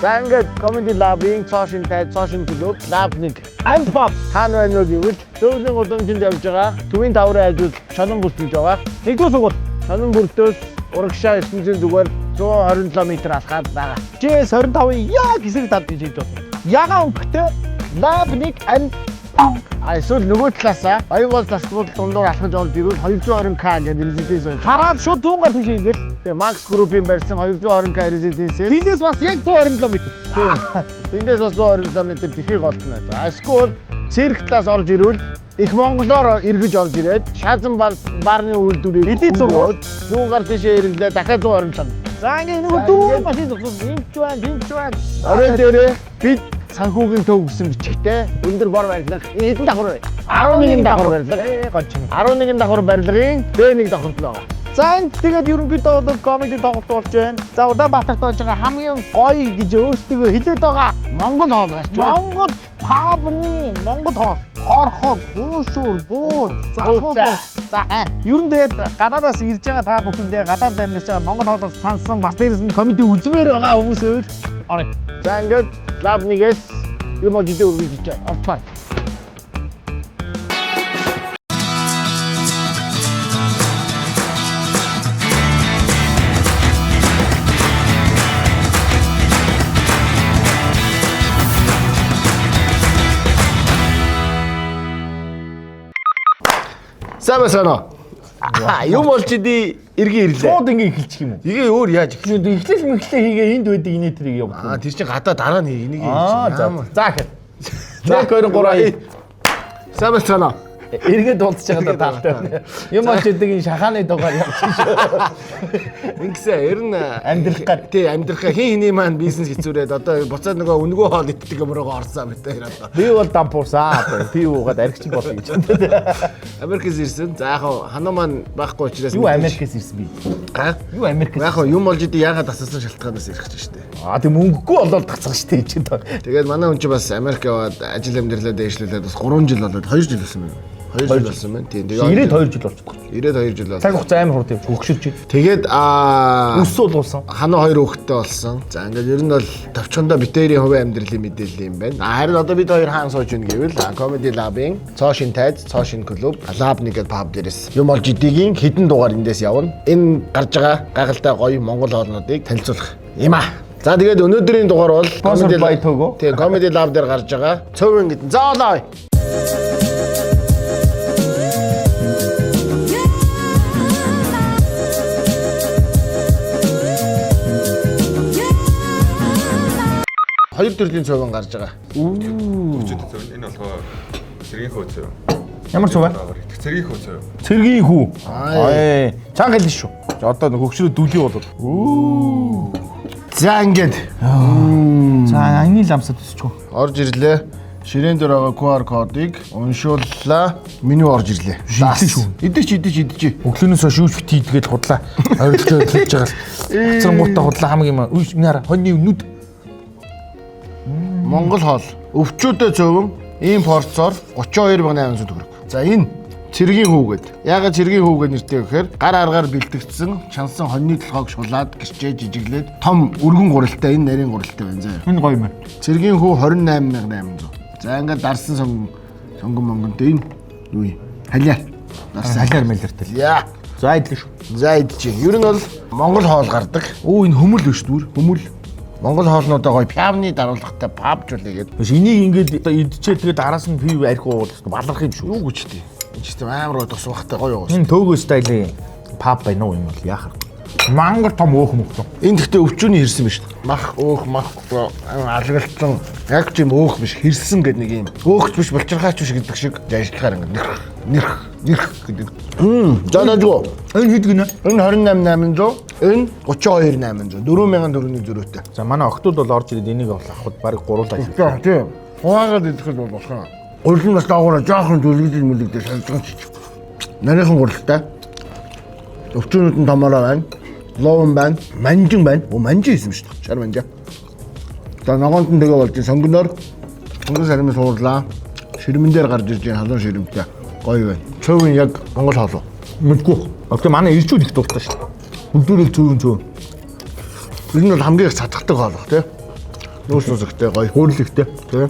За, ингээд Comedy Lab-ийн Цоо шинэ тайз, Цоо шинэ клуб, Lab 1 And pub. Хаана байна вэ гэвэл Төвлийн гудамжинд явж байгаа Төвийн таврын хажууд Чонон бүс гэж байгаа. Нэгдүгээр сургууль. Чонон бүртөөс урагшаа ертөнцийн зүгээр 127 м алхаад байгаа. GS 25-ын яг эсрэг талд гэж хэлж байна. Ягаан өнгөтэй Lab 1 and А эсвэл нөгөө талаасаа Баянгол засвал дундуур алхаж орж ирвэл 220К гэдэг резиденс байна. Хараад шууд зүүн гар тийш ингээл. Тэгээ Max Group-ийн барьсан 220К резиденсээр Тэндээс бас яг 127 м. Тэндээс бас 127 м тэрхийг олдно. А эсвэл цирк талаас орж ирвэл их Монголоор эргэж орж ирээд Шаазан барны үйлдвэрийг Элит сургууль. Зүүн гар тийшээ эргэлээ, дахиад 127. За, ингээ нэг дөрвөн машин зогссон. Энд ч байна, тэнд ч байна. Орой дээрээ бид санхүүгийн төв гэсэн бичгтэй өндөр бор барилга. Энэ хэдэн давхар вэ? 11 давхар барилга. Ээ, гонч юм. 11 давхар барилгын D1 давхарт л байгаа. За, энд тэгээд ерөнхийдөө бол comedy тоглолт болж байна. За, Улаанбаатарт болж байгаа хамгийн гоё гэж өөрсдөө хэлээд байгаа. Монгол хоол байж байна. Монгол pub ны Монгол хоол. Хорхог, хуушуур, буур, залхуу. За, ер нь тэгээд гадаадаас ирж байгаа та бүхэндээ, гадаад амьдарч байгаа Монгол хоолоос сансан, бас дээрээс нь comedy үзмээр байгаа хүмүүс өөр. Орой. За, ингээд Lab 1-ээс юм болж идэ өргөж ичээ. Орцгоо. Сайн байна уу? Юм болж иди эргэн ирлээ. Шууд ингээ эхэлчих юм уу? Игээ өөр яаж эхлэх? Эхлэл мэхлээ хийгээ энд байдаг инээ тэрийг явуулах. Аа, тэр чинь гадаа дараа нь энийг Аа, хийж. за. За, гэхэд. 1 2 3. Сайн байна уу? Эргээд уулзч байгаа таартай байна. Юм болж идэг энэ шахааны дугаар явчих шүү. Ингэсээ ер нь Амьдрах гад. Тий, амьдрах хин хиний маань бизнес хэцүүрээд одоо буцаад нөгөө өнгөө хоол иддэг юм руугаа орсон мэт тэр одоо. Би бол дампуурсан. Би уугаад аригчин болно гэж. Америкээс ирсэн. За, яг хав ханаа маань байхгүй учраас Юу Америкээс ирсэн би? Аа? Юу Америкээс? Яг хав юм болж иди яагаад асуусан шалтгаанаас ирэх гэж штэ. Аа, тийм мөнгөгүй болоод тацсан шүү дээ чинь. Тэгээд манай хүн чинь бас Америк яваад ажил амьдралаа дээшлүүлээд бас 3 жил болоод, 2 жил болсон байна. 2 жил болсон байна. Тийм. Тэгээд 92 жил болчихсон. 92 жил болсон. Цаг хугацаа амар хурд явж хөгшөрч. Тэгээд аа Өссөн улгуулсан. Ханаа хоёр хүүхэдтэй болсон. За, ингээд ер нь бол товчхондоо битэрийн хувийн амьдралын мэдээлэл юм байна. А харин одоо бид хоёр хаан сууж байна гэвэл Comedy Lab-ын Цоо шин тайз, Цоо шин клуб, Lab 1 гэдэг pub дээрээс юм олж идигийн хэдэн дугаар эндээс явна. Энэ гарч байгаа гайхалтай гоё монгол хоолнуудыг танилцуулах юм аа. За, тэгээд өнөөдрийн дугаар бол Sponsored by Togo. Тийм, Comedy Lab дээр гарч байгаа Цовин гэдэг. За, олоо. Хоёр төрлийн цовин гарч байгаа. Өвчтөд цов. Энэ болохоор цэргийн хүү цов. Ямар цуг вэ? Цэргийн хүү цов. Цэргийн хүү. Аа. Чанга хэлнэ шүү. Одоо хөгшрөө дүлий болов. За, ингээд За, анины ламсад өсчихв. орж ирлээ. Ширээн дээр байгаа QR кодыг уншууллаа. Меню орж ирлээ. Шийдлээ шүү. Идэж, идэж, идэж. Өглөөнөөс хойш юу ч бити идгээд худлаа. Ойрлож ойрлож байгаа л. Царангуутаа худлаа хамаг юм. Үгүй, энэ хараа хоньны нүд. Монгол хоол. Өвчүүдээ цөвөн ийм порцоор 32,800 төгрөг. За, энэ цэргийн хүүгээд. Яагаад цэргийн хүүгээд нэртэй вэ гэхээр гар аргаар бэлтгэгдсэн чансан хоньны толгойг шулаад гэрчээ жижиглээд том өргөн гуралтай, энэ нарийн гуралтай байна заа. Энэ гоё юм байна. Цэргийн хүү 28,800. За, ингээд дарсан сонгон сонгон монгонтой энэ юу юм? Халиар. Дарсан. Халиар мэлэртэл. Яа. За, идлээ шүү. За, идчихэ. Ер нь бол Монгол хоол гардаг. Өө, энэ хөмөл биш дүр. Хүмүүл Монгол хоолнуудаа гоё пиавны даруулгатай пабжуулъя гэдэг. Биш, энийг ингээд одоо идчихээ, тэгээд араас нь пив арх уул баларх юм шүү. Юу гэж тий. Энэ ч тийм амар гоё тусвахтай гоё уу. Энэ төөгөө стилийн паб байна уу юм бол яах вэ? Мангар том өөх мөхтөн. Энэ гэхдээ өвчүүний хэрсэн биш. Мах өөх мах алгалтсан яг ч юм өөх биш, хэрсэн гэдэг нэг юм. Өөхч биш, булчирхаач биш гэдэг шиг ажиллахаар ингээд нэрх нэрх нэрх гэдэг. За, дажгүй. Энэ хэд гинэ? Энэ 28,800, энэ 32,800, 4000 төгрөгийн зөрүүтэй. За, манай октод бол орж ирээд энийг бол авахд барыг гуруулаа шив. За, тийм. Хуваагаад идэхэд бол болох юм. Гурил нь бас доогуур жоохон зүлгэж мүлэгдээ шалжган чиж. Нарийнхан гурилтай. Өвчүүнүүд нь томороо байна. Ловн байна. Манжин байна. Оо, манжин хийсэн шүү дээ. Шар манжаа. За, ногоонд нь тэгээ болж сонгоноор сонгон сармын суурлаа. Ширмэн дээр гарч ирж байна, халуун ширэмтэй. Гоё байна. Цөвөн яг Монгол хоол уу? Мэдгүй. Одоо манай ирчүүд их дуртай шүү. Бүгдээрээ цөөн цөөн. Энэ бол хамгийн их цадгадаг хоол бах тий. Нөөц ус ихтэй гоё. Гурил ихтэй. Тий.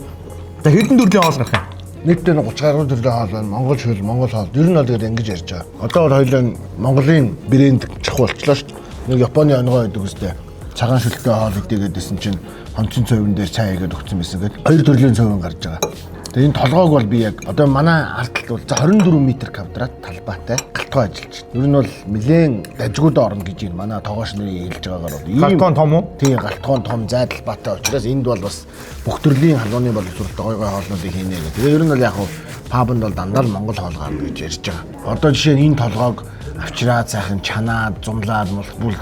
За хэдэн төрлийн хоол гарах юм? Нийтдээ 30 гаруй төрлийн хоол байна. Монгол шөл, монгол хоол. Ер нь бол тэгээд ингэж ярьж байгаа. Одоо бол хоёулаа Монголын брэнд чухал болчлоо шүү дээ. Нэг Японы онгой байдаг үстэй. Цагаан шөлтэй хоол идэгээд байсан чинь хонцын цовин дээр цай хийгээд өгсөн байсан гээд хоёр төрлийн цовин гарч байгаа. Тэгээ энэ толгойг бол би яг одоо манай ард талд бол за 24 м квадрат талбайтай галтгой ажиллаж байна. Ер нь бол нэлээд дажгуудаа орно гэж байна. Манай тогоош нарын хэлж байгаагаар бол ийм Галтгой том уу? Тийм, галтгой том зай талбайтай учраас энд бол бас бүх төрлийн халууны боловсролтой гой гой хоолнуудыг хийнэ гэх. Тэгээ ер нь бол яг хав пабнд бол дандаа л монгол хоол гарна гэж ярьж байгаа. Одоо жишээ нь энэ толгойг авчираад сайхан чанаад, зумлаад, мулбул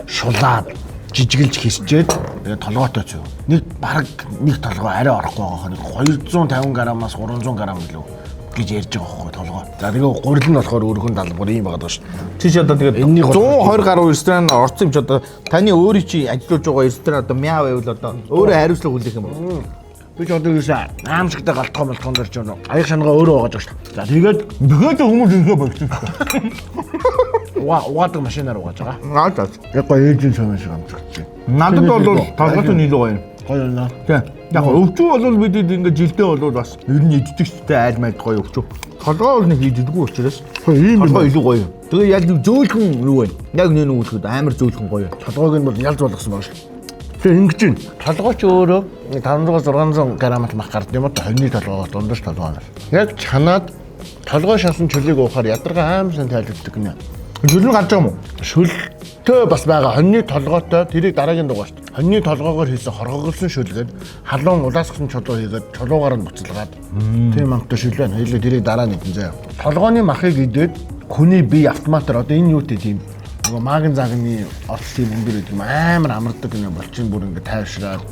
шулаад жижигэлж хэрчээд тэгээ толгойтой цөв. Нэг бараг нэг толгой арай орохгүй байгаа нэг 250 грамаас 300 грам гэлөө гэж ярьж байгаа байхгүй толгой. За тэгээ гурил нь болохоор өргөн талбар ийм байгаа даа шүү дээ. Чи ч одоо тэгээд Энэний гол- 120 гаруй ресторан орсон юм чи одоо таны өөрийн чи ажиллаж байгаа ресторан одоо мяа байвал одоо өөрөө хариуцлага хүлээх юм бол. Би ч одоо юусэн аимшигтай галтгой малтгон дээр ч юм аяг шангаа өөрөө угааж байгаа шүү дээ. За тэгээд Тэгээд хүмүүс ингээ болчихсон. Угаадаг машинаар угааж байгаа. Аа за. Яг гоё ээжийн цомын шиг амжигдчих. Надад бол толгойтой нийлүү гоё юм. Гоё юм аа. Тий. Яг өвчүү бол бид ингэ жилдээ бол бас ер нь иддэг ч тэ айл майд гоё өвчүү. Толгой бол нэг иддэггүй учраас Ийм юм. толгой илүү гоё юм. Тэгээ яг нэг зөөлхөн юу вэ? Яг нэг нүгэлэхэд амар зөөлхөн гоё. Толгойг нь бол ялж болгосон байгаа шүү. Тэгээ ингэж юм. Толгой ч өөрөө 500 600 грамм мах гард юм уу? Хоньны толгоогоос дундаж толгоноос. Яг чанаад толгой шансан чөлийг уухаар ядаргаа аим сан тайлбардаг гинэ. Чөл нь гарч байгаа юм уу? Шөлтэй бас байгаа. Хоньны толгойтой тэрийг дараагийн дугаарт. Хоньны толгоогоор хийсэн хоргоглосон шөлгээд халуун улаасгсан чулуу хийгээд чулуугаар нь буцалгаад тийм амттай шөл байна. Хэлээ тэрийг дараа нэгэн заяа. Толгойн махыг идээд хүний бие автоматар одоо энэ юутэй тийм нөгөө маган загны орц тийм өндөр гэдэг юм амар амардаг нэ болчин бүр ингээ тайвшраад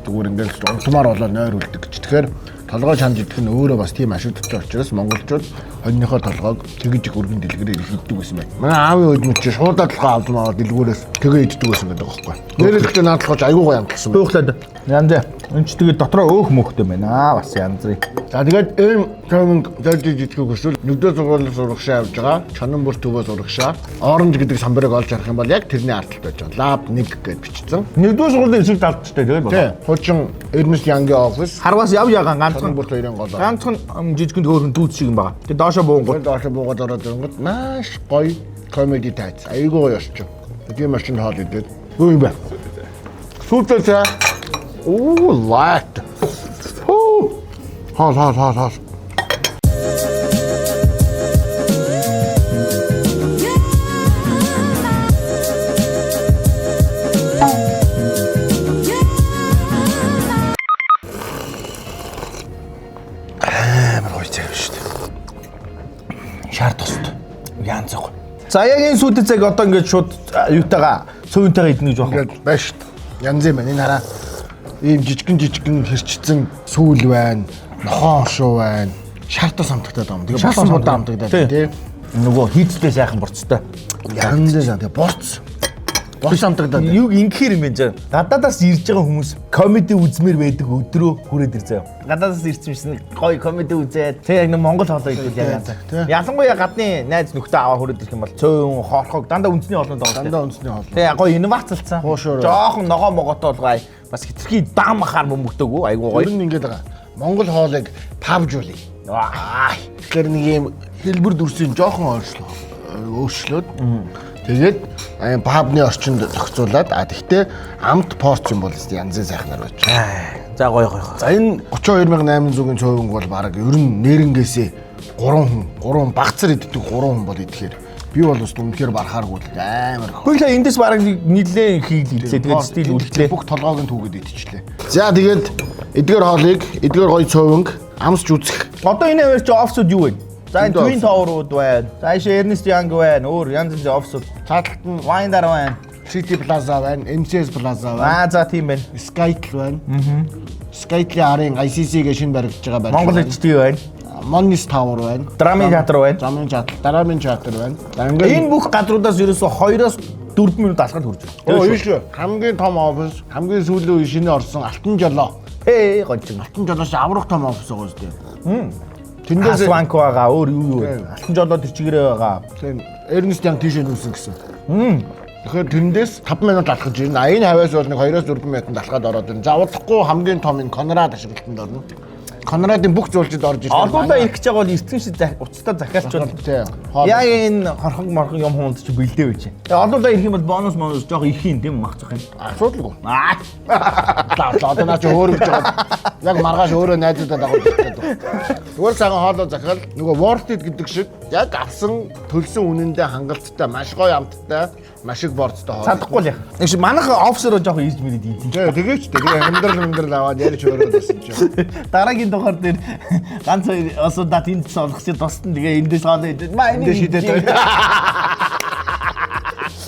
зүгээр ингээл унтмаар болоо нойр үлдэг гэж. Тэгэхээр толгой чанж идэх нь өөрөө бас тийм ашигтай учраас монголчууд хоньныхоо толгойг тэгж их өргөн дэлгэрээр их иддэг байсан байна. Манай аавын үед мэт чи шуудаа толгой авд маа дэлгүүрээс тэгээ иддэг байсан гэдэг байхгүй. Нэрэл гэхдээ наад толгойч айгүй гоё амтлсан байна. Хөөхлөд. Янз. Энд ч тэгээд дотроо өөх мөхтэй байна аа бас янз бүрийн. За тэгээд ийм томинг зайлж идэхийг хүсвэл нэгдүгээр сургуулиас урагшаа явж байгаа. Чонон бүр төвөөс урагшаа. Оранж гэдэг самбарыг олж харах юм бол яг тэрний ард талд байж байгаа. Лаб 1 гэж бичсэн. Нэгдүгээр сургуулийн эсрэг талдтай тэгээд Тий. болоо. Хуучин Ernest Young-ийн офис. Харвас яв ягаан Чонон ганцхан бүр хоёрын гол. ганцхан жижигэн хөөрхөн дүүц шиг юм байгаа. Тэгээд доошо буунгууд Тэгээд доошо буугаад ороод ирэнгүүт маш гоё комеди тайц. Айгүй гоё орчин. Тийм орчинд хоол идээд. Юу юм бэ? Сүүлдээ цаа. Оо, лайт. Хөө. Хоол хоол хоол хоол. Амар гоё цай шүү дээ. Шар тост. Янз бүр. За яг энэ сүйдэ цайг одоо ингээд шууд юутайгаа цөвөнтэйгээ идэнэ гэж байна. Ингээд байна шүү дээ. Янз юм байна. Энэ хараа ийм жижигэн жижигэн хэрчсэн сүүл байна. Нохоон шуу байна. Шар тос амтагдаад байгаа юм. Тэгээ болсон будаа амтагдаад байна тий. Нөгөө хийцтэй сайхан борцтой. Янз юм. Тэгээ борц. Борц амтагдаад байна. Юу ингэхэр юм бэ жаа. Гадаадаас ирж байгаа хүмүүс комеди үзмээр байдаг өдрөө хүрээд ир заяа. Гадаадаас ирсэн юмшин гоё комеди үзээд тэг яг нэг монгол хоолой идвэл яг янз. Тий. Ялангуяа гадны найз нөхдөд аваа хүрээд ирэх юм бол цөөн хорхог дандаа үндэсний хоолнууд байгаа. Дандаа үндэсний хоол. Тэг гоё инновацлцсан. Хуушуур. Жохон ногоо могоотой болгоё. Бас хитрхи дам ахаар бөмбөгдөөгүй айгуу гоё. Ер нь ингэж байгаа. Монгол хоолыг пабжуулъя. Аа. Тэгэхээр нэг юм хэлбэр дүрсийн жоохон өөрчлөөд тэгээд аим пабны орчинд зохицуулаад а тэгтээ амт порц юм бол янзын сайхнаар байж. За гоё гоё гоё. За энэ 32800-ийн цөөвөнг бол бараг ер нь нэрнгээсээ 3 хүн, 3 багцар иддэг 3 хүн бол идэхээр би бол бас үнэхээр барахааргүй л амар. Хоёлаа эндээс бараг нилээн хийл идлээ. Тэгээд стил үлдлээ. Бүх толгойг нь түүгээд идчихлээ. За тэгээд эдгээр хоолыг, эдгээр гоё цөөвөнг амсч үзэх. Одоо энэ аваар чи офсууд юу вэ? За энэ Зөндөө Twin офс. Tower-ууд байна. За ийшээ Ernest Young байна. Өөр янз янзын офсууд. Цааталт нь Wine Dar байна. City Plaza байна, MCS Plaza байна. Аа за тийм байна. Skytel байна. Skytel-ийн арын ICC-гээ шинэ баригдаж байгаа барь. Монгол HD байна. Monis Tower байна. Драмын театр байна. Драмын театр, Драмын театр байна. За ингээд Энэ бүх газруудаас ерөөсөө 2-оос 4 минут алхаад хүрч байна. Оо ийш хамгийн том офис, хамгийн сүүлийн үе шинэ орсон Алтан Жолоо. Хээ гончин. Алтан Жолоос аврах том офис байгаа үстэй. Тэндээс Тэндээс банк байгаа. Өөр юу юу вэ? Тийм. Алтан жолоо тэр чигээрээ байгаа. Тийм Ernest Young тийшээ нүүсэн гэсэн. Тэгэхээр тэндээс 5 минут алхаж ирнэ. А энэ хавьяас бол нэг 2-4 минутанд алхаад ороод ирнэ. За удахгүй хамгийн том энэ Конрад ашиглалтанд орно. Конрадын бүх зуулчид орж ирсэн. Олуулаа ирэх гэж байгаа бол эртхэн шиг уцтай захиалчвал Тий. Хоол. Яг энэ хорхон морхон юм хуунд чи бэлдээ байж. Тэгээ олуулаа ирэх юм бол бонус бонус жоох их юм тийм мах зах юм. Асуудалгүй. Аа. За одоо наа чи өөрөө гэж байгаа. Яг маргааш өөрөө найзуудаа дагуулж ирэх гэдэг. Зүгээр сайхан хоолоо захиал нөгөө worth it гэдэг шиг яг авсан төлсөн үнэндээ хангалттай маш гоё амттай маш их борцтой хоол. Чадахгүй л яах. Нэг шиг манайхан офсероо жоох ийж мэрэд ийзэн. Тий, тэгээч дээ. Тэгээ амьдрал аваад ярьж өөрөө байсан чи. Дараагийн дугаар дээр ганц хоёр осуудад энд солих чи тусдан тэгээ эндээс хоолоо идээд маа энийг Эндээ шидээд байна.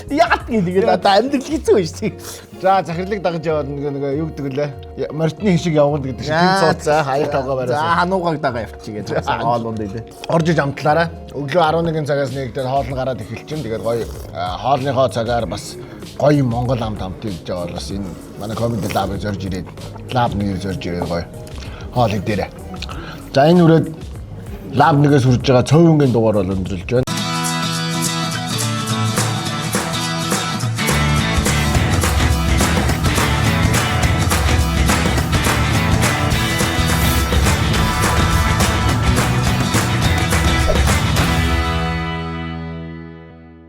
Яагаад гэдэг одоо амьдрал хэцүү байж тийг. За захирлыг дагаж яваад нөгөө юу гэдэг лээ. Морьтны хишиг явганд гэдэг шиг тийм цууцаа хаяг тоогоо За бариасан. хануугаг дагаа явчих гэж хоол унд идэ. Орж иж амтлаарай. Өглөө 11 цагаас нэгдээд хоол нь гараад эхэлчин. Тэгээд гоё хоолныхоо цагаар бас гоё монгол амт амт гэж байгаа бол бас энэ манай comedy lab-ыг зорж ирээд lab нэгийг зорж ирээд гоё хоол идээрэй. За энэ үрээд lab нэгээс хүрж байгаа цовингийн дугаар бол өндөрлөж байна.